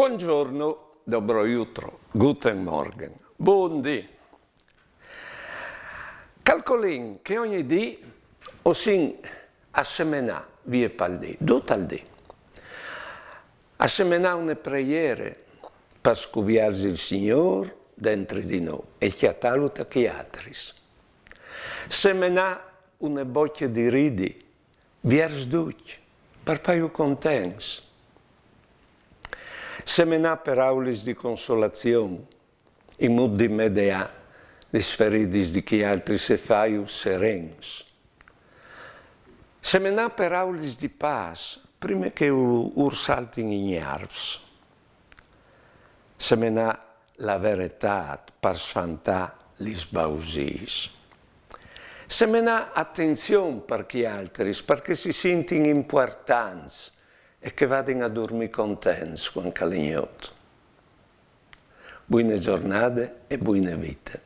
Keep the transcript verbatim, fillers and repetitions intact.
Buongiorno, dobro jutro, guten Morgen, bundì. Calcolìn che ogni dì o sin a semenà vie pal dì, dut al dì. A semenà une preiere par scuviarsi il Signôr dentri di nô e cjatâlu ta chei altris. Semenà une bocje di ridi viers ducj, par fâju contents. Semenà peraulis di consolazion, in mût di medeâ lis feridis di chei altris e fâju serens. Semenà peraulis di pâs, prime che u-, ur saltin i gnarfs. Semenà la veretât par sfantâ lis bausiis. Semenà atenzion par chei altris, par che si sintin impuartants e che vadin a durmî contents cuant che al è gnot. Buine zornade e buine vite.